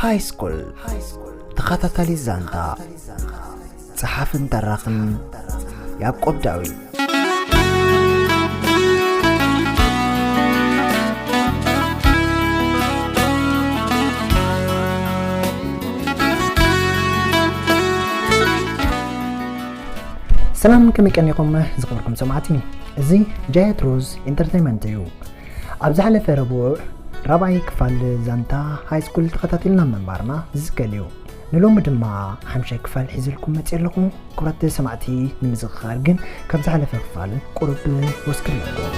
ሃይ ስኩል ተኸታታሊ ዛንታ፣ ጸሓፍን ተራኽን ያዕቆብ ዳዊት። ሰላም፣ ከመይ ቀኒኹም ዝኽበርኩም ሰማዕቲ? እዚ ጃየት ሮዝ ኢንተርቴይንመንት እዩ። ኣብ ዝሓለፈ ረቡዕ ራብዓይ ክፋል ዛንታ ሃይ ስኩል ተኸታቲልና ምንባርና ዝዝከር እዩ። ንሎሚ ድማ ሓምሻይ ክፋል ሒዘልኩም መፅእ ኣለኹ። ክቡራት ሰማዕቲ፣ ንምዝኽኻር ግን ካብ ዝሓለፈ ክፋል ቁሩብ ወስክለኩም።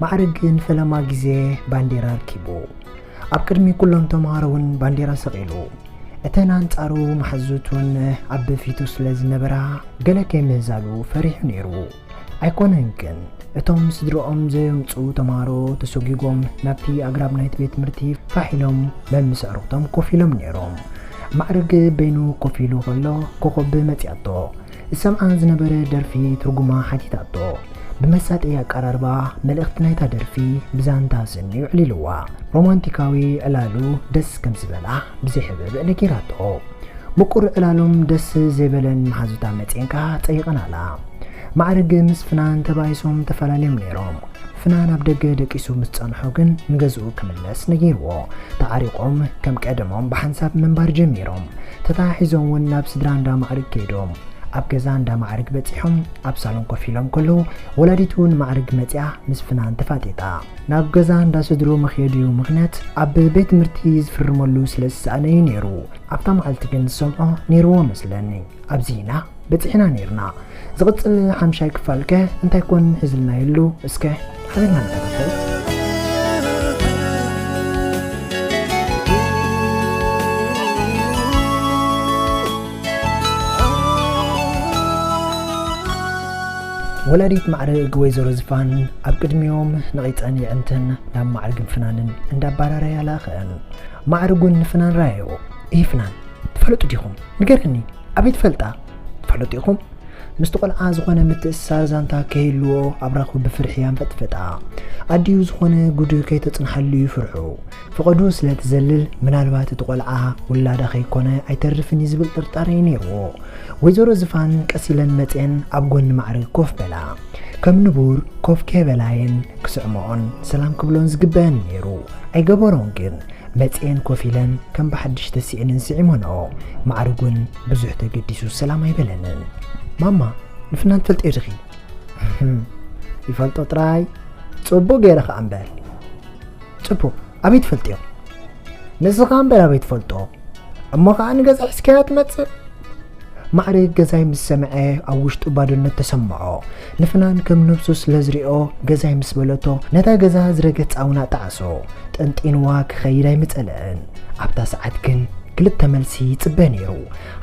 ማዕርግ ንፈለማ ግዜ ባንዴራ ኣርኪቡ። ኣብ ቅድሚ ኩሎም ተምሃሮ እውን ባንዴራ ሰቒሉ። እተን ኣንጻሩ መሓዙት እውን ኣብ ፊቱ ስለ ዝነበራ፣ ገለ ከይምህዛሉ ፈሪሑ ነይሩ። ኣይኮነን ግን፣ እቶም ስድራኦም ዘየምጽኡ ተምሃሮ ተሰጒጎም ናብቲ ኣግራብ ናይቲ ቤት ትምህርቲ ፋሕ ኢሎም መምስ ኣዕሩኽቶም ኮፍ ኢሎም ነይሮም። ማዕርግ በይኑ ኮፍ ኢሉ ከሎ፣ ኮኾብ መጺኣቶ። ዝሰምዓ ዝነበረ ደርፊ ትርጉማ ሓቲታቶ። ብመሳጢ ኣቀራርባ፣ መልእኽቲ ናይታ ደርፊ ብዛንታ ስኒ ኣዕሊልዋ። ሮማንቲካዊ ዕላሉ ደስ ከም ዝበላ ብዘይሕብእ ነጊራቶ። ምቁር ዕላሎም ደስ ዘይበለን መሓዙታ መጺኤን ከኣ ጸይቐናላ። ማዕርግ ምስ ፍናን ተባኢሶም ተፈላለዮም ነይሮም። ፍናን ኣብ ደገ ደቂሱ ምስ ጸንሖ ግን ንገዝኡ ክምለስ ነጊርዎ። ተዓሪቖም ከም ቀደሞም ብሓንሳብ ምንባር ጀሚሮም። ተተሓሒዞም እውን ናብ ስድራ እንዳ ማዕርግ ከይዶም። ኣብ ገዛ እንዳ ማዕርግ በጺሖም ኣብ ሳሎን ኮፍ ኢሎም ከለዉ፣ ወላዲቱ ንማዕርግ መጺኣ ምስ ፍናን ተፋጢጣ። ናብ ገዛ እንዳ ስድርኡ ምኽየዱ ምኽንያት ኣብ ቤት ትምህርቲ ዝፍርመሉ ስለ ዝሰኣነ እዩ ነይሩ። ኣብታ መዓልቲ ግን ዝሰምዖ ነይርዎ መስለኒ። ኣብዚ ኢና በጺሕና ነይርና። ዝቕጽል ሓምሻይ ክፋልከ እንታይ ኮን ሒዝልና ይህሉ? እስከ ሓቢርና ንከታተል። ወላዲት ማዕርግ ወይዘሮ ዝፋን ኣብ ቅድሚኦም ነቒጸን የዕንተን ናብ ማዕርግን ፍናንን እንዳባራረያ ለኣኸን። ማዕርግ እውን ንፍናን ረኣዮ። "እሂ ፍናን፣ ትፈልጡ ዲኹም? ንገረኒ፣ ኣበይ ትፈልጣ? ትፈልጡ ኢኹም?" ምስቲ ቆልዓ ዝኾነ ምትእስሳር ዛንታ ከይህልዎ ኣብራኹ ብፍርሒ ኣንፈጥፈጣ። ኣዲኡ ዝኾነ ጉድ ከይተጽንሓሉ እዩ ፍርሑ። ፍቐዱ ስለ ትዘልል፣ ምናልባት እቲ ቆልዓ ውላዳ ከይኮነ ኣይተርፍን እዩ ዝብል ጥርጣረ እዩ ነይርዎ። ወይዘሮ ዝፋን ቀስ ኢለን መጽየን ኣብ ጎኒ ማዕርግ ኮፍ በላ። ከም ንቡር ኮፍ ከይበላ እየን ክስዕምኦን ሰላም ክብሎን ዝግበአን ነይሩ። ኣይገበሮን ግን። መጽየን ኮፍ ኢለን ከም ብሓድሽ ተሲእንን ስዒመንኦ። ማዕርግ እውን ብዙሕ ተገዲሱ ሰላም ኣይበለንን። "ማማ፣ ንፍናን ትፈልጥዮ ዲኺ?" "ይፈልጦ ጥራይ? ጽቡቕ ገይረ ከኣ እምበር." "ጽቡቕ፣ ኣበይ ትፈልጥዮ?" "ንስኻ እምበር ኣበይ ትፈልጦ? እሞ ከኣ ንገዛ ሒዝካያ ትመጽእ?" ማዕርግ ገዛይ ምስ ሰምዐ ኣብ ውሽጡ ባዶነት ተሰምዖ። ንፍናን ከም ነብሱ ስለ ዝሪኦ ገዛይ ምስ በለቶ፣ ነታ ገዛ ዝረገጽ ኣውና ጣዕሶ። ጠንጢንዋ ክኸይድ ኣይምጸለአን። ኣብታ ሰዓት ግን ክልተ መልሲ ይጽበ ነይሩ።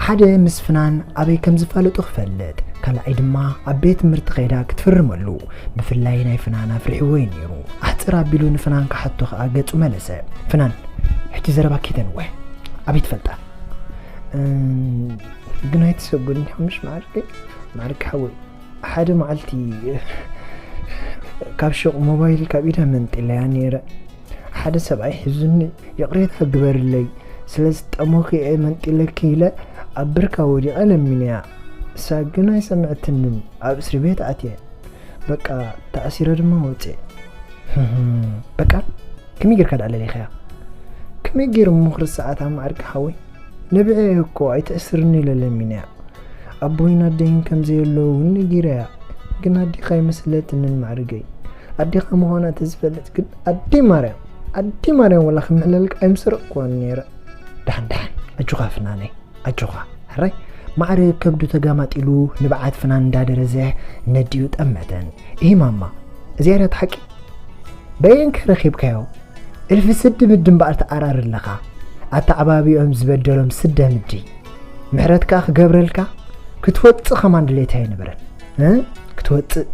ሓደ ምስ ፍናን ኣበይ ከም ዝፋለጡ ክፈልጥ፣ ካልኣይ ድማ ኣብ ቤት ትምህርቲ ከይዳ ክትፍርመሉ። ብፍላይ ናይ ፍናን ኣፍሪሕዎ እዩ ነይሩ። ኣሕጽር ኣቢሉ ንፍናን ክሓቶ ከኣ ገጹ መለሰ። "ፍናን፣ ሕጂ ዘረባ ኪደንወ፣ ኣበይ ትፈልጣ?" "እም፣ ግን ኣይትሰጉኒ ሓሙሽ ማዕርገይ፣ ማዕርግ ሓወይ። ሓደ መዓልቲ ካብ ሹቕ ሞባይል ካብ ኢዳ መንጢለያ ነይረ። ሓደ ሰብኣይ ሒዙኒ፣ ይቕሬታ ግበርለይ፣ ስለ ዝጠመኹ እየ መንጢለኪ ኢለ ኣብ ብርካ ወዲቐ ለሚነያ። እሳ ግን ኣይሰምዐትንን፣ ኣብ እስሪ ቤት ኣትየ። በቃ ተኣሲረ ድማ ወፅየ። በቃ ከመይ ጌርካ ደኣ ለሊኻያ?" "ከመይ ጌሩ እሞ ክርስዓታ ማዕርግ ሓወይ? ነቢዐ እኮ ኣይተእስርኒ ኢለ ለሚነያ። ኣቦይን ኣደይን ከም ዘየለዉ እውን ነጊረያ። ግን ኣዴኻ ኣይመስለትንን ማዕርገይ። ኣዴኻ ምዃና ተዝፈልጥ ግን ኣደይ ማርያም፣ ኣደይ ማርያም ወላ ክምሕለልካ ኣይምሰረቕኩዋን ነይረ። ደሓን ደሓን፣ ኣጆኻ ፍናነይ፣ ኣጆኻ። ሕራይ?" ማዕርግ ከብዱ ተጋማጢሉ ንብዓት ፍናን እንዳደረዘ ነዲኡ ጠመተን። "እሂ ማማ፣ እዚኣ ዲያት ሓቂ? በየን ከ ረኺብካዮ? እልፊ ስዲ ምድንባር ትኣራር ኣለኻ። ኣተዓባቢኦም ዝበደሎም ስደ ምዲ። ምሕረት ከኣ ክገብረልካ ክትወጽእ ከማን ድሌት ኣይነበረን። እ? ክትወጽእ?"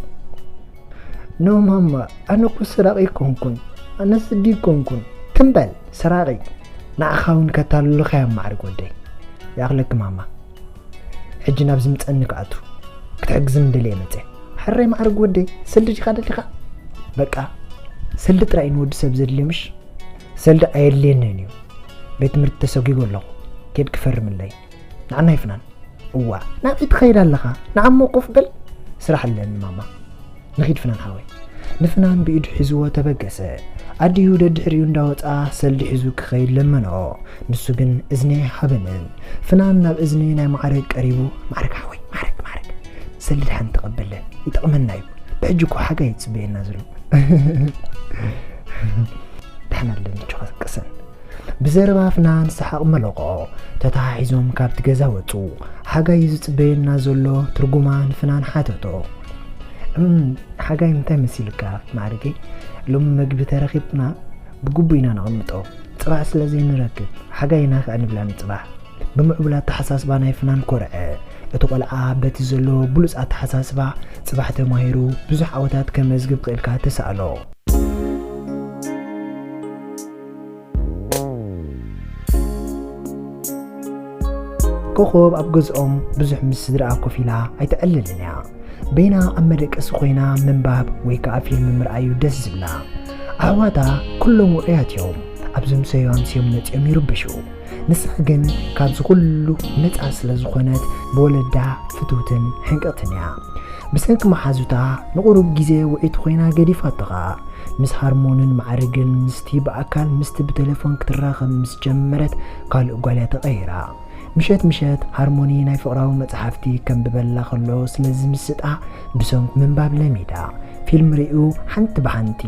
"ኖ ማማ፣ ኣነ እኮ ሰራቒ ኣይኮንኩን። ኣነ ስዲ ኣይኮንኩን። ትም በል፣ ሰራቒ። ንዓኻ እውን ከታልሉኻ እዮም ማዕርግ ወደይ። ይኣኽለኪ ማማ። ሕጂ ናብ ዝምጸኒ ክኣቱ። ክትሕግዝኒ ደልየ መጸ። ሕራይ ማዕረግ ወደይ፣ ሰልዲ ዲኻ ደሊኻ? በቃ ሰልዲ ጥራይ ንወዲ ሰብ ዘድልዮ ምሽ? ሰልዲ ኣየድልየንን እዩ። ቤት ትምህርቲ ተሰጒጎ ኣለኹ። ኬድ ክፈርምለይ። ንዓና ይፍናን። እዋ ናብይ ትኸይድ ኣለኻ? ንዓሞ ኮፍ በል። ስራሕ ኣለኒ ማማ። ንኺድ ፍናን ሓወይ። ንፍናን ብኢዱ ሒዝዎ ተበገሰ። ኣዲኡ ደድሕሪኡ እንዳወፅኣ ሰልዲ ሒዙ ክኸይድ ለመኖ። ንሱ ግን እዝኒ ኣይሃበንን። ፍናን ናብ እዝኒ ናይ ማዕረግ ቀሪቡ፣ ማዕረግ ሓወይ፣ ማዕረግ፣ ማዕረግ። ሰልዲ ድሓን ተቐበለ። ይጠቕመና እዩ። ብሕጂ እኮ ሓጋይ ይፅበየና ዘሎ። ድሓን ኣለኒ ጆኻ ቅሰን። ብዘረባ ፍናን ሰሓቕ መለቖ። ተተሓሒዞም ካብቲ ገዛ ወጹ። ሓጋይ እዩ ዝጽበየና ዘሎ? ትርጉማ ንፍናን ሓተቶ። እም፣ ሓጋይ እንታይ መሲልካ ማዕርገይ? ሎሚ መግቢ ተረኺብና ብግቡእ ኢና ነቐምጦ። ጽባሕ ስለ ዘይንረክብ ሓጋይና ከኣ ንብላ ንጽባሕ። ብምዕቡል ኣተሓሳስባ ናይ ፍናን ኮርዐ። እቲ ቆልዓ በቲ ዘለዎ ብሉጽ ኣተሓሳስባ ጽባሕ ተማሂሩ ብዙሕ ዓወታት ከመዝግብ ክእልካ ተሳእሎ። ኮኾብ ኣብ ገዝኦም ብዙሕ ምስ ስድራኣ ኮፍ ኢላ ኣይተዕልልን እያ። በይና ኣብ መደቀሲ ኮይና ምንባብ ወይ ከኣ ፊልም ምርኣዩ ደስ ዝብላ። ኣሕዋታ ኩሎም ውዑያት እዮም። ኣብ ዘምሰዮ ኣምስዮም መጺኦም ይርብሹ። ንሳ ግን ካብዚ ኩሉ ነጻ ስለ ዝኾነት ብወለዳ ፍትውትን ሕንቅቕትን እያ። ብሰንኪ መሓዙታ ንቑሩብ ግዜ ውዕይቲ ኮይና ገዲፋቶ ኸኣ። ምስ ሃርሞንን ማዕርግን ምስቲ ብኣካል ምስቲ ብቴሌፎን ክትራኸብ ምስ ጀመረት ካልእ ጓል እያ ተቐይራ። ምሸት ምሸት ሃርሞኒ ናይ ፍቕራዊ መጽሓፍቲ ከንብበላ ከሎ ስለ ዝምስጣ ብሰንኩ ምንባብ ለሚዳ። ፊልም ርእዩ ሓንቲ ብሓንቲ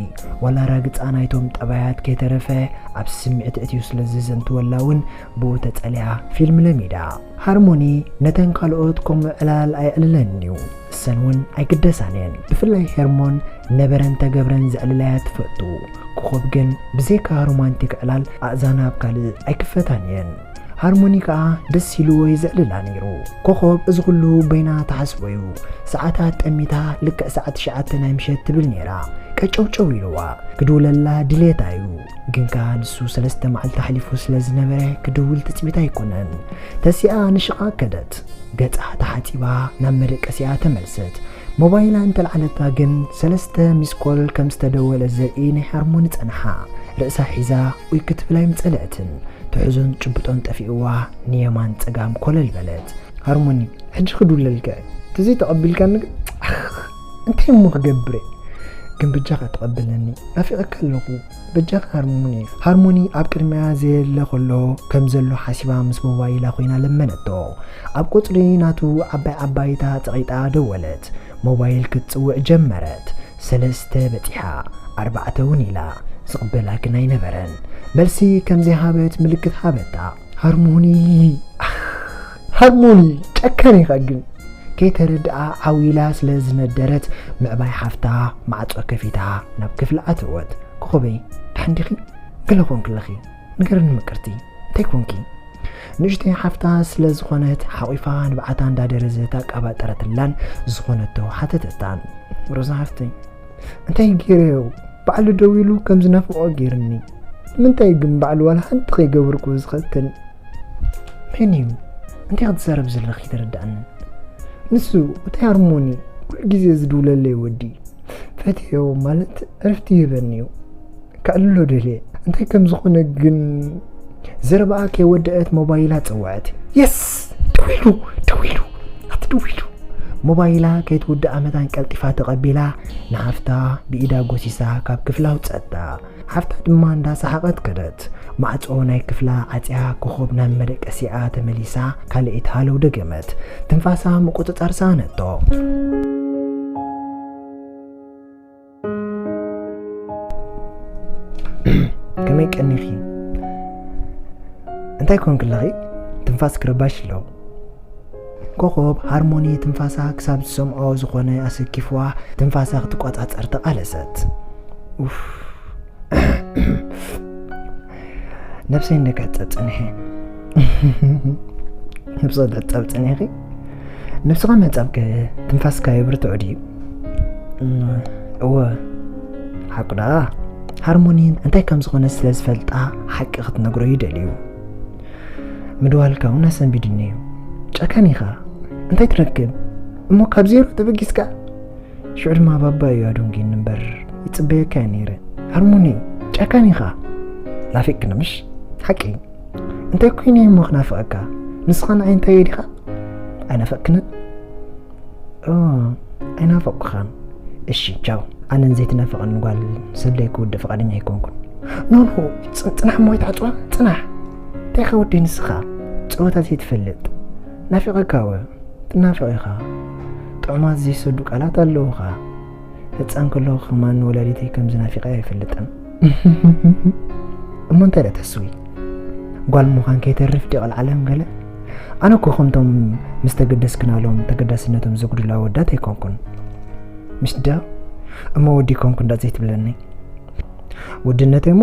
ዋላ ራግጻ ናይቶም ጠባያት ከይተረፈ ኣብ ስምዒት እትዩ ስለ ዘዘንትወላ እውን ብኡ ተጸልያ ፊልም ለሚዳ። ሃርሞኒ ነተን ካልኦት ከምኡ ዕላል ኣየዕልለንን እዩ። እሰን እውን ኣይግደሳን እየን። ብፍላይ ሄርሞን ነበረን ተገብረን ዘዕልላያ ትፈቱ። ኮኾብ ግን ብዘይካ ሮማንቲክ ዕላል ኣእዛና ኣብ ካልእ ኣይክፈታን እየን። ሃርሞኒ ከኣ ደስ ኢልዎ እዩ ዘዕልላ ነይሩ። ኮኾብ እዚ ኩሉ በይና ትሓስቦ እዩ። ሰዓታት ጠሚታ ልክዕ ሰዓት ትሽዓተ ናይ ምሸት ትብል ነይራ። ቀጨውጨው ኢልዋ። ክድውለላ ድሌታ እዩ። ግን ከኣ ንሱ ሰለስተ መዓልቲ ኣሕሊፉ ስለ ዝነበረ ክድውል ትጽቢት ኣይኮነን። ተሲኣ ንሽቓ ከደት። ገጻ ተሓጺባ ናብ መደቀሲኣ ተመልሰት። ሞባይላ እንተልዓለታ ግን ሰለስተ ሚስኮል ከም ዝተደወለ ዘርኢ ናይ ሃርሞኒ ጸንሓ። ርእሳ ሒዛ ኡይ ክትብል ኣይምጸለአትን። ትሕዞን ጭብጦን ጠፊእዋ ንየማን ጸጋም ኮለል በለት። ሃርሞኒ፣ ሕጂ ክድውለልካ እየ። ተዘይተቐቢልካኒ ግን፣ ኣኽ፣ እንታይ እሞ ክገብር እየ? ግን በጃኻ ተቐበለኒ። ናፊቐካ ኣለኹ። በጃኻ ሃርሞኒ። ሃርሞኒ ኣብ ቅድሚያ ዘየለ ከሎ ከም ዘሎ ሓሲባ ምስ ሞባይላ ኮይና ለመነቶ። ኣብ ቁጽሪ ናቱ ዓባይ ዓባይታ ጸቒጣ ደወለት። ሞባይል ክትጽውዕ ጀመረት። ሰለስተ በጺሓ፣ ኣርባዕተ እውን ኢላ። ዝቕበላ ግን ኣይነበረን። መልሲ ከም ዘይሃበት ምልክት ሃበታ። ሃርሞኒ፣ ኣኽ፣ ሃርሞኒ፣ ጨካን ኢኻ ግን። ከይተረድኣ ዓው ኢላ ስለ ዝነደረት ምዕባይ ሓፍታ ማዕጾ ከፊታ ናብ ክፍሊ ኣተወት። ኮኾበይ፣ ደሓን ዲኺ? ገለ ኮንክለኺ? ንገርኒ ምቅርቲ፣ እንታይ ኮንኪ? ንእሽተይ ሓፍታ ስለ ዝኾነት ሓቒፋ ንብዓታ እንዳደረዘት ኣቃባጠረትላን ዝኾነቶ ሓተተታን። ሮዛ ሓፍተይ፣ እንታይ ገይረዮ? ባዕሉ ደው ኢሉ ከም ዝናፍቖ ገይርኒ። ንምንታይ ግን ባዕሉ ዋላ ሓንቲ ከይገበርኩ ዝኸተኒ? መን እዩ? እንታይ ክትዛረብ ዘለኺ ተረዳእኒ። ንሱ፣ እቲ ሃርሞኒ፣ ኩሉ ግዜ ዝድውለለይ ወዲ። ፈትዮ ማለት ዕርፍቲ ይህበኒ እዩ። ከዕልሎ ደልየ። እንታይ ከም ዝኾነ ግን ዘረባኣ ከይወደአት ሞባይላ ጸውዐት። የስ! ደዊሉ! ደዊሉ! ኣቲ ደዊሉ! ሞባይላ ከይትውድኣ መታን ቀልጢፋ ተቐቢላ ንሓፍታ ብኢዳ ጎሲሳ ካብ ክፍላ ኣውጸታ። ሓፍታ ድማ እንዳሰሓቐት ከደት። ማዕጾ ናይ ክፍላ ዓጽያ ኮኾብ ናብ መደቀሲኣ ተመሊሳ ካልኣይቲ ሃለው ደገመት። ትንፋሳ ምቁጽጻር ሰኣነቶ። ከመይ ቀኒኺ? እንታይ ኮንክለኺ? ትንፋስ ክርባሽ ኣሎ። ኮኾብ ሃርሞኒ ትንፋሳ ክሳብ ዝሰምዖ ዝኾነ ኣሰኪፍዋ ትንፋሳ ክትቆጻጸር ተቓለሰት። ኡፍ። ነብሰይ እንደክሕጸብ ጸኒሐ። ነብሰ ክትሕጸብ ጸኒሕኺ? ነብስኻ ምሕጻብከ ትንፋስካ የብርትዖ ድዩ? እወ፣ ሓቁ ደኣ። ሃርሞኒ እንታይ ከም ዝኾነ ስለ ዝፈልጣ ሓቂ ክትነግሮ እዩ ደልዩ። ምድዋልካ እውን ኣሰንቢድኒ እዩ። ጨካን ኢኻ። እንታይ ትረክብ? እሞ ካብ ዜሮ ተበጊስካ? ሽዑ ድማ ባባ እዩ ኣደንጒኒ እምበር፣ ይጽበየካ እየ ነይረ። ሃርሞኒ፣ ጨካን ኢኻ። ናፊቅክኒ ምሽ? ሓቂ። እንታይ ኮይነ እሞ ክናፍቀካ? ንስኻ ንዓይ እንታይ ኢኻ? ኣይናፈቅክንን? ኦ፣ ኣይናፈቅኩኻን። እሺ፣ ቻው። ኣነን ዘይትናፈቀኒ ጓል ሰብለይ ክውድእ ፍቃደኛ ኣይኮንኩን። ኖ፣ ኖ፣ ጽ-፣ ጽናሕ እሞ ኣይትዓጽዋ፣ ጽናሕ። እንታይ ኢኻ ወደይ ንስኻ? ጸወታ ዘይትፈልጥ። ናፊቀካ ወ? ትናፍቕ ኢኻ። ጥዑማት ዘይሰዱ ቃላት ኣለዉኻ። ህጻን ከለኹ ከማን ንወላዲተይ ከም ዝናፊቐ ኣይፈልጥን። እሞ እንታይ ደኣ ትሕስዊ? ጓል ምዃን ከይተርፍ ድዩ ቐልዓለም ገለ? ኣነ እኮ ከምቶም ምስ ተገደስክናሎም ተገዳስነቶም ዘጉድሉ ኣወዳት ኣይኮንኩን። ምሽ ድያ? እሞ ወዲ ኮንኩ እንዳ ዘይትብለኒ። ወድነተይ እሞ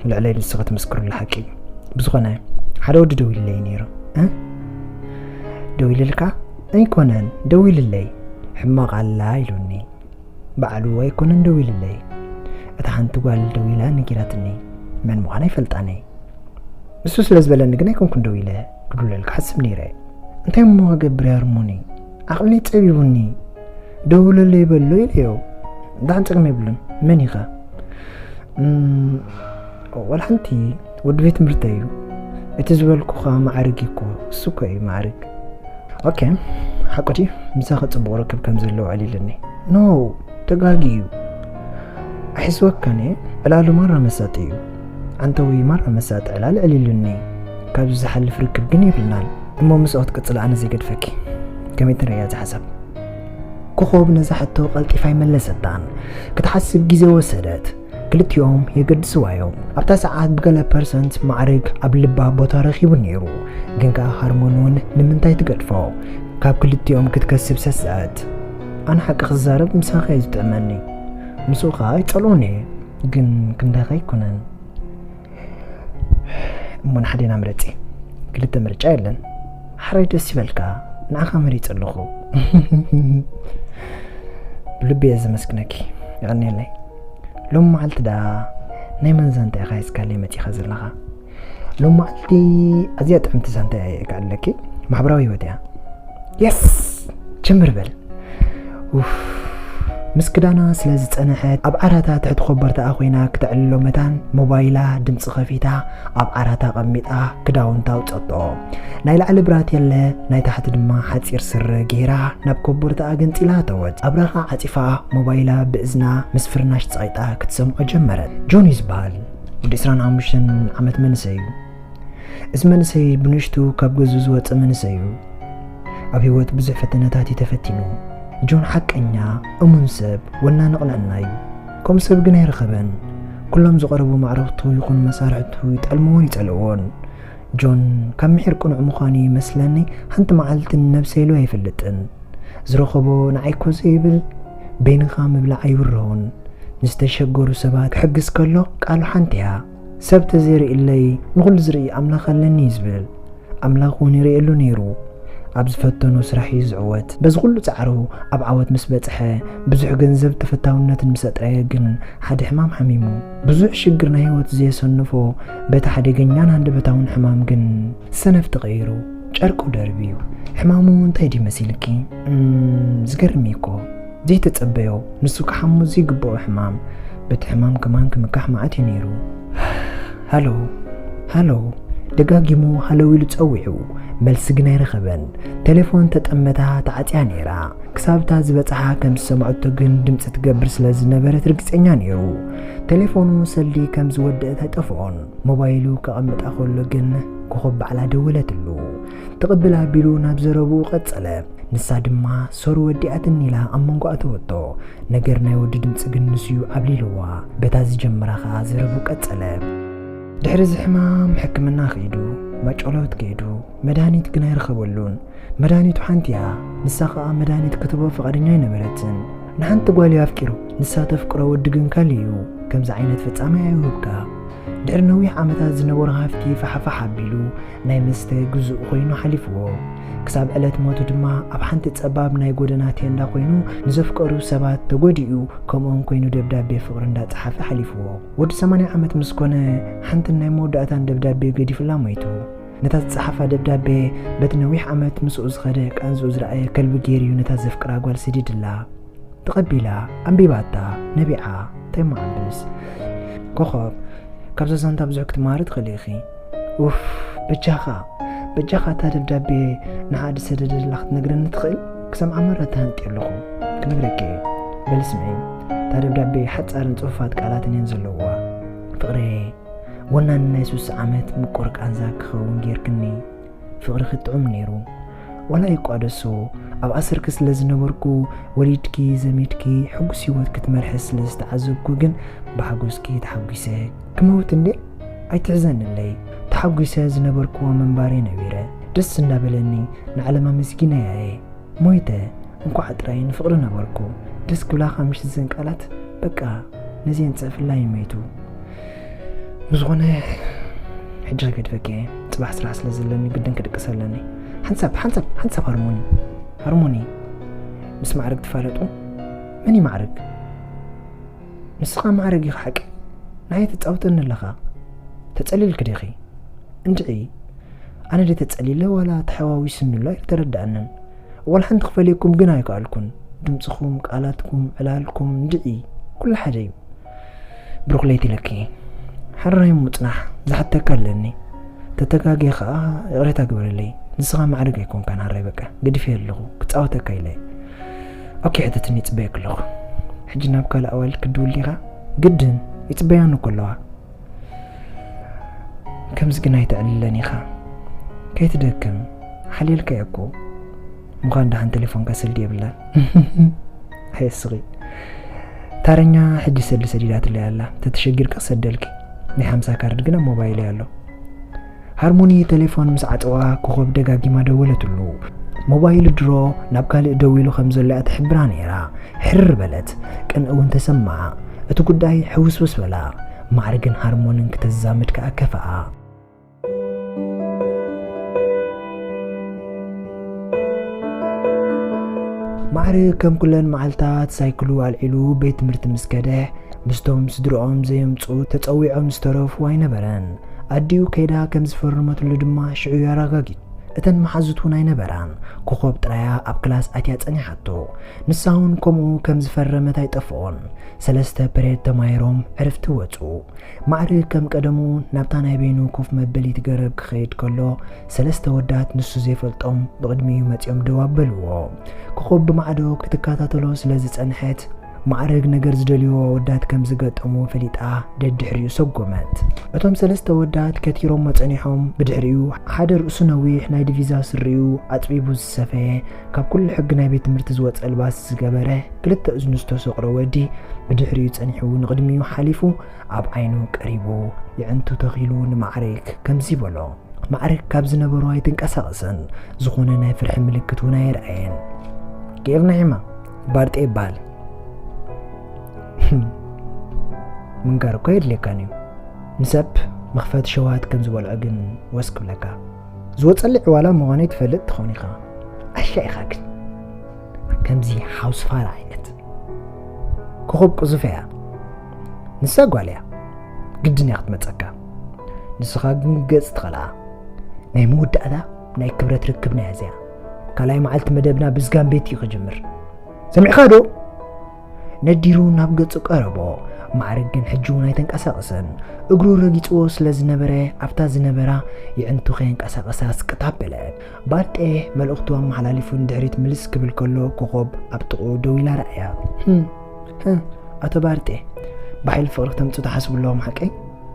ልዕለይ ንስኺ ትምስክርሉ ሓቂ እዩ። ብዝኾነ፣ ሓደ ወዲ ደዊልለይ ነይሩ። እ? ደዊልልካ? ኣይኮነን፣ ደዊልለይ። ሕማቕ ኣላ ኢሉኒ። ባዕሉ ኣይኮነን ደዊልለይ። እታ ሓንቲ ጓል ደዊላ ነጊራትኒ። መን ምዃና ኣይፈልጣን እየ። ንሱ ስለ ዝበለኒ ግን ኣይኮንኩን ደዊለ ክድውለልካ ሓስብ ነይረ። እንታይ እሞ ክገብር እየ ሃርሞኒ? ዓቕለይ ጸቢቡኒ። ደውለለይ በሎ ኢለዮ። ደሓን ጸገም የብሉን። መን ኢኻ? እም፣ ዋላ ሓንቲ ወዲ ቤት ትምህርተይ እዩ። እቲ ዝበልኩኻ ማዕርግ እኮ፣ እሱ እኮ እዩ ማዕርግ። ኦኬ፣ ሓቁ ድዩ? ምሳኺ ጽቡቕ ርክብ ከም ዘለዎ ኣዕሊሉኒ። ኖ፣ ተጋጊ እዩ። ኣሕስወካን እየ፣ ዕላሉ ማራ መሳጢ እዩ። ዓንተዊ ማራ መሳጢ ዕላል ኣዕሊሉኒ። ካብዚ ዝሓልፍ ርክብ ግን የብልናን። እሞ ምስኦ ክትቅጽሊ ኣነ ዘይገድፈኪ። ከመይ ትርእያ እዚ ሓሳብ? ኮኾብ ነዛ ሕቶ ቀልጢፋ ኣይመለሰታን። ክትሓስብ ግዜ ወሰደት። ክልቲኦም የገድስዋ እዮም። ኣብታ ሰዓት ብገለ ፐርሰንት ማዕርግ ኣብ ልባ ቦታ ረኺቡ ነይሩ። ግን ከኣ ሃርሞን እውን ንምንታይ ትገድፎ? ካብ ክልቲኦም ክትከስብ ሰሰኣት። ኣነ ሓቂ ክዛረብ ምሳኻ እዩ ዝጥዕመኒ። ምስኡ ከኣ ኣይጸልኦን እየ። ግን ክንዳኻ ኣይኮነን። እሞ ንሓዴና ምረጺ። ክልተ ምርጫ የለን። ሓራይ ደስ ይበልካ፣ ንዓኻ መሪጸ ኣለኹ። ብልቢ እየ ዘመስግነኪ። የቐንየለይ። ሎም መዓልቲ ደኣ ናይ መን ዛንታ ኢኻ ሒዝካለይ መጺኻ ዘለኻ? ሎም መዓልቲ ኣዝያ ጥዕምቲ ዛንታ እየ ከኣለኪ። ማሕበራዊ ህይወት እያ። የስ! ጀምር በል። ኡፍ፣ ምስ ክዳና ስለ ዝጸንሐት፣ ኣብ ዓራታ ትሕቲ ኮበርታኣ ኮይና ክተዕልሎ መታን፣ ሞባይላ ድምጺ ከፊታ፣ ኣብ ዓራታ ኣቐሚጣ ክዳውንታ ኣውጸጦ። ናይ ላዕሊ ብራቴለ፣ ናይ ታሕቲ ድማ ሓጺር ስረ ገይራ፣ ናብ ኮበርታኣ ገንጺላ ኣተወት። ኣብራኻ ዓጺፋ፣ ሞባይላ ብእዝና ምስ ፍርናሽ ጸቒጣ ክትሰምዖ ጀመረት። ጆን እዩ ዝበሃል። ወዲ ዕስራን ሓሙሽተን ዓመት መንእሰይ እዩ። እዚ መንእሰይ ብንእሽቱ ካብ ገዝኡ ዝወጸ መንእሰይ እዩ። ኣብ ህይወት ብዙሕ ፈተነታት እዩ ተፈቲኑ። ጆን ሓቀኛ፣ እሙን ሰብ፣ ወናኒ ቅንዕና እዩ። ከምኡ ሰብ ግን ኣይረኸበን። ኩሎም ዝቐረቡ ማዕረኽቱ ይኹኑ መሳርሕቱ ይጠልምዎን ይጸልእዎን። ጆን ካብ ምሒር ቅኑዕ ምዃኑ ይመስለኒ ሓንቲ መዓልቲ ንነብሰይ ኢሉ ኣይፈልጥን። ዝረኸቦ ንዓይ እኮ ዘይብል፣ በይንኻ ምብላዕ ኣይብርሆን። ንዝተሸገሩ ሰባት ክሕግዝ ከሎ ቃሉ ሓንቲ እያ። ሰብ ተዘይርእለይ ንኹሉ ዝርኢ ኣምላኽ ኣለኒ እዩ ዝብል። ኣምላኽ እውን ይርእየሉ ነይሩ። ኣብ ዝፈተኖ ስራሕ እዩ ዝዕወት። በዚ ኩሉ ጻዕሩ ኣብ ዓወት ምስ በጽሐ፣ ብዙሕ ገንዘብ ተፈታውነትን ምስ ኣጥረየ ግን ሓደ ሕማም ሓሚሙ። ብዙሕ ሽግር ናይ ህይወት ዘየሰንፎ በቲ ሓደገኛን ሃንደበታውን ሕማም ግን ሰነፍ ተቐይሩ ጨርቁ ደርብዩ። ሕማሙ እንታይ ድዩ መሲልኪ? እም፣ ዝገርም እዩ እኮ። ዘይተጸበዮ፣ ንሱ ክሓሞ ዘይግብኦ ሕማም፣ በቲ ሕማም ከማን ክምካሕ መዓት እዩ ነይሩ። ሃሎ፣ ሃሎ፣ ደጋጊሙ ሃሎ ኢሉ ጸዊዑ፣ መልሲ ግን ኣይረኸበን። ቴሌፎን ተጠመታ ተዓጽያ ነይራ። ክሳብ እታ ዝበጽሓ ከም ዝሰምዐቶ ግን ድምጺ ትገብር ስለ ዝነበረት ርግጸኛ ነይሩ። ቴሌፎኑ ሰልዲ ከም ዝወደአት ኣይጠፍኦን። ሞባይሉ ከቐምጣ ከሎ ግን ኮኾብ ባዕላ ደወለትሉ። ትቕብል ኣቢሉ ናብ ዘረብኡ ቀጸለ። ንሳ ድማ ሶሪ ወዲኣትኒ ኢላ ኣብ መንጎ ኣተወቶ። ነገር ናይ ወዲ ድምጺ ግን ንሱ'ዩ ዓብሊልዋ። በታ ዝጀመራ ከኣ ዘረብኡ ቀጸለ። ድሕሪ እዚ ሕማም ሕክምና ከይዱ፣ ማጨሎት ከይዱ፣ መድሃኒት ግን ኣይረኸበሉን። መድሃኒቱ ሓንቲ እያ፣ ንሳ ከኣ መድሃኒት ክትህቦ ፍቓደኛ ኣይነበረትን። ንሓንቲ ጓል እዩ ኣፍቂሩ፣ ንሳ ተፍቅሮ ወዲ ግን ካልእ እዩ። ከምዚ ዓይነት ፍጻመ ኣይውህብካ። ድሕሪ ነዊሕ ዓመታት ዝነበሮ ሃፍቲ ፋሕፋሕ ኣቢሉ፣ ናይ መስተ ግዙእ ኮይኑ ሓሊፍዎ። ክሳብ ዕለት ሞቱ ድማ ኣብ ሓንቲ ጸባብ ናይ ጎደና ቴንዳ ኮይኑ ንዘፍቀሩ ሰባት ተጎዲኡ፣ ከምኦም ኮይኑ ደብዳቤ ፍቕሪ እንዳጸሓፈ ሓሊፍዎ። ወዲ ሰማንያ ዓመት ምስ ኮነ፣ ሓንትን ናይ መወዳእታን ደብዳቤ ገዲፉላ ሞይቱ። ነታ ዝጸሓፋ ደብዳቤ በቲ ነዊሕ ዓመት ምስኡ ዝኸደ ቃንዝኡ ዝረኣየ ከልቢ ገይሩ እዩ ነታ ዘፍቅራ ጓል ሰዲድላ። ተቐቢላ፣ ኣንቢባታ፣ ነቢዓ፣ እንታይ መዓብስ። ኮኾብ፣ ካብዛ ዛንታ ብዙሕ ክትመሃሪ ትኽእሊ ኢኺ። ኡፍ፣ በጃኻ፣ በጃኻ እታ ደብዳቤ ንዓ ዝሰደደላ ክትነግረኒ ትኽእል? ክሰምዓ መረ ተሃንጥየ ኣለኹ። ክነግረኪ እየ። በሊ ስምዒ፣ እታ ደብዳቤ ሓጻርን ጽፉፋት ቃላትን እየን ዘለውዋ። ፍቕረየ፣ ወናኒ ናይ ሱሳ ዓመት ምቁር ቃንዛ ክኸውን ጌርክኒ። ፍቕሪ ክጥዑም ነይሩ። ዋላ ይቋደሶ፣ ኣብ ኣሰርኪ ስለ ዝነበርኩ፣ ወሊድኪ፣ ዘሚድኪ፣ ሕጉስ ህይወት ክትመርሒ ስለ ዝተዓዘብኩ ግን ብሓጎስኪ ተሓጒሰ። ክመውት እንዴ? ኣይትሕዘንለይ። ተሓጒሰ ዝነበርኩዎ ምንባረይ ነቢረ። ደስ እንዳበለኒ ንዓለም ኣመስጊነያ እየ። ሞይተ፣ እንኳዕ ጥራይ ንፍቕሪ ነበርኩ። ደስ ክብላኻ ምሽ ዘን ቃላት፣ በቃ ነዚአን ጽሕፍላ ይመይቱ። ብዝኾነ፣ ሕጂ ክገድፈኪ እየ። ጽባሕ ስራሕ ስለ ዘለኒ ግድን ክድቅስ ኣለኒ። ሓንሳብ፣ ሓንሳብ፣ ሓንሳብ ሃርሞኒ። ሃርሞኒ፣ ምስ ማዕረግ ትፋለጡ? መን እዩ ማዕረግ? ንስኻ ማዕረግ ኢኻ ሓቂ። ንዓይ ትጻወተኒ ኣለኻ። ተጸሊልኪ ዲኺ? እንድዒ፣ ኣነ ደ ተጸሊለ ዋላ ተሓዋዊስኒ ኣሎ ኣይተረድኣንን። ዋላ ሓንቲ ክፈልየኩም ግን ኣይከኣልኩን። ድምጽኹም፣ ቃላትኩም፣ ዕላልኩም፣ እንድዒ፣ ኩሉ ሓደ እዩ። ብሩኽ ለይቲ ኢለኪ። ሕራይ ምጽናሕ፣ ዝሓተካ ኣለኒ። ተተጋግየ ኸኣ ይቕሬታ ግበረለይ። ንስኻ ማዕረግ ኣይኮንካን፣ ሕራይ በቃ፣ ገዲፈዮ ኣለኹ፣ ክጻወተካ ኢለ። ኦኬ፣ ሕተትኒ፣ ይጽበየኪ ኣለኹ። ሕጂ ናብ ካልእ ኣዋልድ ክትድውል ዲኻ? ግድን፣ ይጽበያኒ እኮ ኣለዋ። ከምዚ ግን ኣይተዕልለን ኢኻ። ከይትደክም፣ ሓልየልካ እየ እኮ። ምዃን ደሓን ቴሌፎንካ ስልዲ የብላን። ኣየስቒ። ታረኛ ሕጂ ሰልዲ ሰዲዳትለይ ኣላ። ተተሸጊርካ ክሰደልኪ። ናይ ሓምሳ ካርድ ግን ኣብ ሞባይለይ ኣሎ። ሃርሞኒ ቴሌፎን ምስ ዓጸዋ፣ ኮኾብ ደጋጊማ ደወለትሉ። ሞባይሉ ድሮ ናብ ካልእ ደዊሉ ከም ዘሎ እያ ትሕብራ ነይራ። ሕርር በለት። ቅንኢ እውን ተሰምዓ። እቲ ጉዳይ ሕውስውስ በላ። ማዕርግን ሃርሞንን ክተዛምድ ከኣ ከፈኣ። ማዕርግ ከም ኩለን መዓልታት ሳይክሉ ኣልዒሉ ቤት ትምህርቲ ምስ ከደ፣ ምስቶም ስድርኦም ዘየምጽኡ ተጸዊዖም ዝተረፉ ኣይነበረን። ኣዲኡ ከይዳ ከም ዝፈረመትሉ ድማ ሽዑ እዩ ኣረጋጊጹ። እተን መሓዙት እውን ኣይነበራን። ኮኾብ ጥራያ ኣብ ክላስ ኣትያ ጸኒሓቶ። ንሳ እውን ከምኡ ከም ዝፈረመት ኣይጠፍኦን። ሰለስተ ፐሬድ ተማሂሮም ዕረፍቲ ወጹ። ማዕርግ ከም ቀደሙ ናብታ ናይ በይኑ ኮፍ መበሊት ገረብ ክኸይድ ከሎ፣ ሰለስተ ወዳት ንሱ ዘይፈልጦም ብቕድሚኡ መጺኦም ደው ኣበልዎ። ኮኾብ ብማዕዶ ክትከታተሎ ስለ ዝጸንሐት፣ ማዕርግ ነገር ዝደልይዎ ወዳት ከም ዝገጠምዎ ፈሊጣ ደድሕሪኡ ሰጎመት። እቶም ሰለስተ ወዳት ከቲሮሞ ጸኒሖም፣ ብድሕሪኡ ሓደ ርእሱ ነዊሕ ናይ ዲቪዛ ስሪኡ ኣጽቢቡ ዝሰፈየ፣ ካብ ኩሉ ሕጊ ናይ ቤት ትምህርቲ ዝወጸ ኣልባስ ዝገበረ፣ ክልተ እዝኑ ዝተሰቑረ ወዲ ብድሕሪኡ ጸኒሑ ንቕድሚኡ ሓሊፉ ኣብ ዓይኑ ቀሪቡ የዕንቱ ተኺሉ ንማዕርግ ከምዚ በሎ። ማዕርግ ካብ ዝነበሮ ኣይትንቀሳቐስን፣ ዝኾነ ናይ ፍርሒ ምልክት እውን ኣየርኣየን። ጌርና ሒማ ባርጤ ይበሃል። ምንጋር እኮ የድልየካን እዩ። ንሰብ መኽፈቲ ሸውሃት ከም ዝበልዖ ግን ወስ ክብለካ። ዝወጸለይ ዕዋላ ምዃነይ ትፈልጥ ትኾን ኢኻ። ኣሻ ኢኻ ግን ከምዚ ሓውስ ፋራ ዓይነት። ኮኾብ ቅዙፍ እያ። ንሳ ጓል እያ። ግድን እያ ክትመጸካ። ንስኻ ግን ገጽ ትኸልኣ። ናይ መወዳእታ ናይ ክብረት ርክብና እያ እዚኣ። ካልኣይ መዓልቲ መደብና ብዝጋምቤት እዩ ክጅምር። ሰሚዕኻ ዶ? ነዲሩ ናብ ገጹ ቀረቦ። ማዕርግ ግን ሕጂ እውን ኣይተንቀሳቐሰን። እግሩ ረጊጽዎ ስለ ዝነበረ ኣብታ ዝነበራ የዕንቱ ከየንቀሳቐሳ ስቅጥ ኣበለ። ባርጤ መልእኽቱ ኣመሓላሊፉ ንድሕሪት ምልስ ክብል ከሎ ኮኾብ ኣብ ጥቕኡ ደው ኢላ ረኣያ። ህም፣ ህም፣ ኣቶ ባርጤ፣ ብሓይሊ ፍቕሪ ክተምጽኡ ትሓስቡ ኣለኹም ሓቀይ?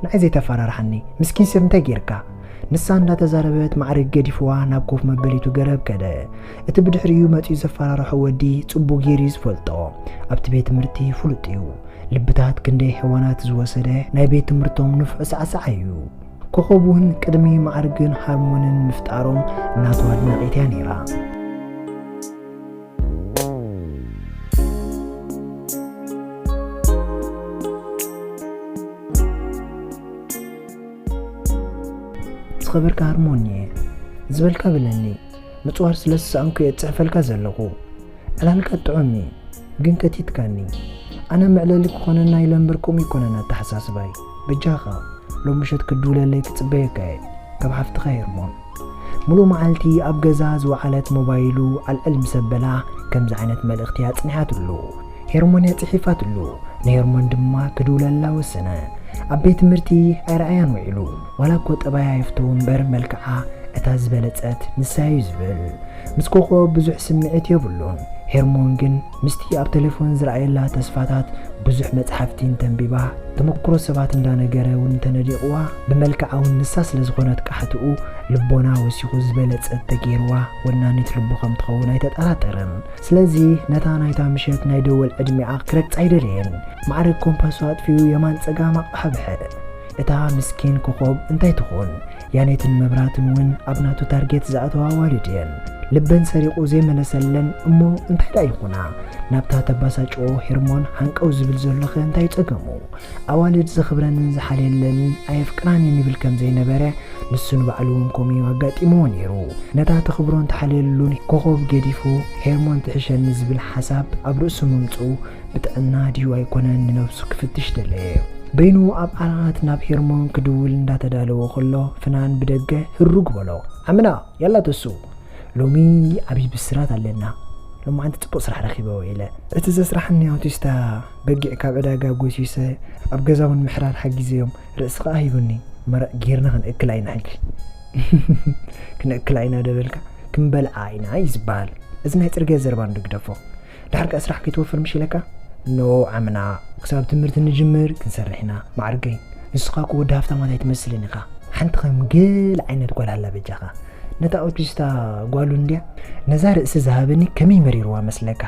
ንዓይ ዘይተፈራርሓኒ፣ ምስኪን ሰብ እንታይ ጌርካ? ንሳ እንዳተዛረበት ማዕርግ ገዲፍዋ ናብ ኮፍ መበሊቱ ገረብ ከደ። እቲ ብድሕሪኡ መጺኡ ዘፈራርሖ ወዲ ጽቡቕ ጌሩ እዩ ዝፈልጦ። ኣብቲ ቤት ትምህርቲ ፍሉጥ እዩ። ልብታት ክንደይ ሕዋናት ዝወሰደ ናይ ቤት ትምህርቶም ንፉዕ ሳዕሳዕ እዩ። ኮኾብ እውን ቅድሚ ማዕርግን ሃርሞንን ምፍጣሮም ናቱ ኣድናቒት እያ ነይራ። ዝኸበርካ ሃርሞኒ፣ ዝበልካ በለኒ። ምጽዋር ስለ ዝሰኣንኩ እየ ጽሕፈልካ ዘለኹ። ዕላልካ ጥዑም እዩ፣ ግን ከቲትካኒ። ኣነ መዕለሊ ክኾነና ኢለ እምበር ከምኡ ኣይኮነን ኣተሓሳስባይ። በጃኻ፣ ሎም ምሸት ክትድውለለይ ክጽበየካ እየ። ካብ ሓፍትኻ ሄርሞን። ሙሉእ መዓልቲ ኣብ ገዛ ዝወዓለት ሞባይሉ ኣልዕል ምስ ኣበላ፣ ከምዚ ዓይነት መልእኽቲ ኣጽኒሓትሉ። ሄርሞን እያ ጽሒፋትሉ። ንሄርሞን ድማ ክድውለላ ወሰነ። ኣብ ቤት ትምህርቲ ኣይረኣያን ውዒሉ። ዋላ እኮ ጠባያ ይፍተው እምበር፣ መልክዓ እታ ዝበለጸት ንሳ እዩ ዝብል። ምስ ኮኾብ ብዙሕ ስምዒት የብሉን። ሄርሞን ግን ምስቲ ኣብ ቴሌፎን ዝረኣየላ ተስፋታት ብዙሕ መጽሓፍቲ እንተንቢባ፣ ተመክሮ ሰባት እንዳነገረ እውን እንተነዲቕዋ፣ ብመልክዓ እውን ንሳ ስለ ዝኾነት ቃሕትኡ ልቦና ወሲኹ ዝበለጸት ተገይርዋ ወናኒት ልቡ ከም ትኸውን ኣይተጠራጠረን። ስለዚ ነታ ናይታ ምሸት ናይ ደወል ዕድሚኣ ክረግጻ ኣይደለየን። ማዕረግ ኮምፓሱ ኣጥፊኡ የማን ጸጋም ኣቕሓ ብሐ። እታ ምስኪን ኮኾብ እንታይ ትኾን? ያኔትን መብራትን እውን ኣብ ናቱ ታርጌት ዝኣተዋ ኣዋልድ እየን። ልበን ሰሪቑ ዘይመለሰለን እሞ እንታይ ደኣ ይኹና? ናብታ ተባሳጭኦ ሄርሞን ሃንቀው ዝብል ዘሎኸ እንታይ ጸገሙ? ኣዋልድ ዘኽብረንን ዝሓልየለንን ኣየፍቅራን እየን ይብል ከም ዘይነበረ ንሱ ንባዕሉ እውን ከምኡ እዩ ኣጋጢምዎ ነይሩ። ነታ ተኽብሮን ትሓልየሉን ኮኾብ ገዲፉ ሄርሞን ትሕሸኒ ዝብል ሓሳብ ኣብ ርእሱ ምምጽኡ ብጥዕና ድዩ ኣይኮነን ንነብሱ ክፍትሽ ደለየ። በይኑ ኣብ ዓራት ናብ ሄርሞን ክድውል እንዳተዳለወ ከሎ ፍናን ብደገ ህሩግ በሎ። ዓምና፣ ያላ ተሱ፣ ሎሚ ዓብዪ ብስራት ኣለና። ሎማዓንቲ ጽቡቕ ስራሕ ረኺበ ኢለ። እቲ ዘስራሕኒ ኣውቲስታ በጊዕ ካብ ዕዳጋ ጎሲሰ ኣብ ገዛ እውን ምሕራድ ሓጊዘዮም። ርእሲ ከኣ ሂቡኒ። መረቕ ጌርና ክንእክላ ኢና ሕጂ። ክንእክላ ኢና ደበልካ? ክንበልዓ ኢና እዩ ዝበሃል። እዚ ናይ ጽርግያ ዘረባ እንዶ ግደፎ። ድሓር ከኣ ስራሕ ከይትወፍር ምሽ ኢለካ? ኖ ዓምና፣ ክሳብ ትምህርቲ ንጅምር ክንሰርሕ ኢና። ማዕርገይ፣ ንስኻ እኮ ወዲ ሃፍታማት ኣይትመስልን ኢኻ። ሓንቲ ከም ገለ ዓይነት ጓል ኣላ በጃኻ። ነታ ኣውቲስታ ጓሉ እንድያ፣ ነዛ ርእሲ ዝሃበኒ ከመይ መሪርዋ መስለካ?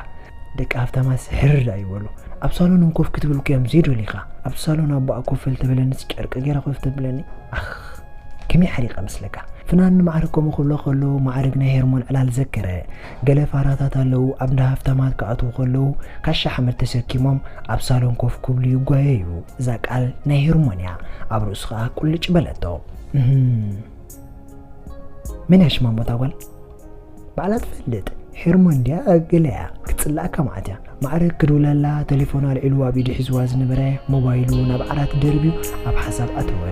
ደቂ ሃፍታማት ሕርር ኣይበሉ። ኣብ ሳሎን እንኮፍ ክትብል እኮ እዮም ዘይደልዩኻ። ኣብ ሳሎን ኣቦኣ ኮፍ በል ተበለንስ ጨርቂ ገይራ ኮፍ ተብለኒ። ኣኽ፣ ከመይ ሓሪቐ መስለካ? ፍናን ንማዕርግ ከምኡ ክብሎ ከሎ ማዕርግ ናይ ሄርሞን ዕላል ዘከረ። ገለ ፋራታት ኣለዉ፣ ኣብ እንዳ ሃፍታማት ክኣትዉ ከለዉ ካሻ ሓመድ ተሰኪሞም ኣብ ሳሎን ኮፍ ክብሉ ይጓየዩ። እዛ ቃል ናይ ሄርሞን እያ። ኣብ ርእሱ ከኣ ቁልጭ በለቶ። እህም። መን እያ ሽማ እሞ እታ ጓል? ባዕላ ትፈልጥ። ሄርሞን ድያ ገለ እያ? ክትጽላእካ መዓት እያ። ማዕረግ ክድውለላ ቴሌፎን ኣልዒሉ ኣብ ኢዱ ሒዝዋ ዝነበረ ሞባይሉ ናብ ዓራት ደርብዩ ኣብ ሓሳብ ኣተወ።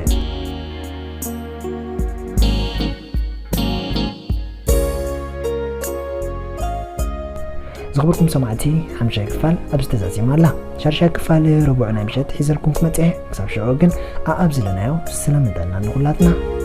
ዝኽበርኩም ሰማዕቲ፣ ሓምሻይ ክፋል ኣብዚ ተዛዚማ ኣላ። ሻድሻይ ክፋል ረቡዕ ናይ ምሸት ሒዘልኩም ክመጽእ እየ። ክሳብ ሽዑ ግን ኣኣብ ዘለናዮ ሰላምን ጥዕናን ንኹላትና።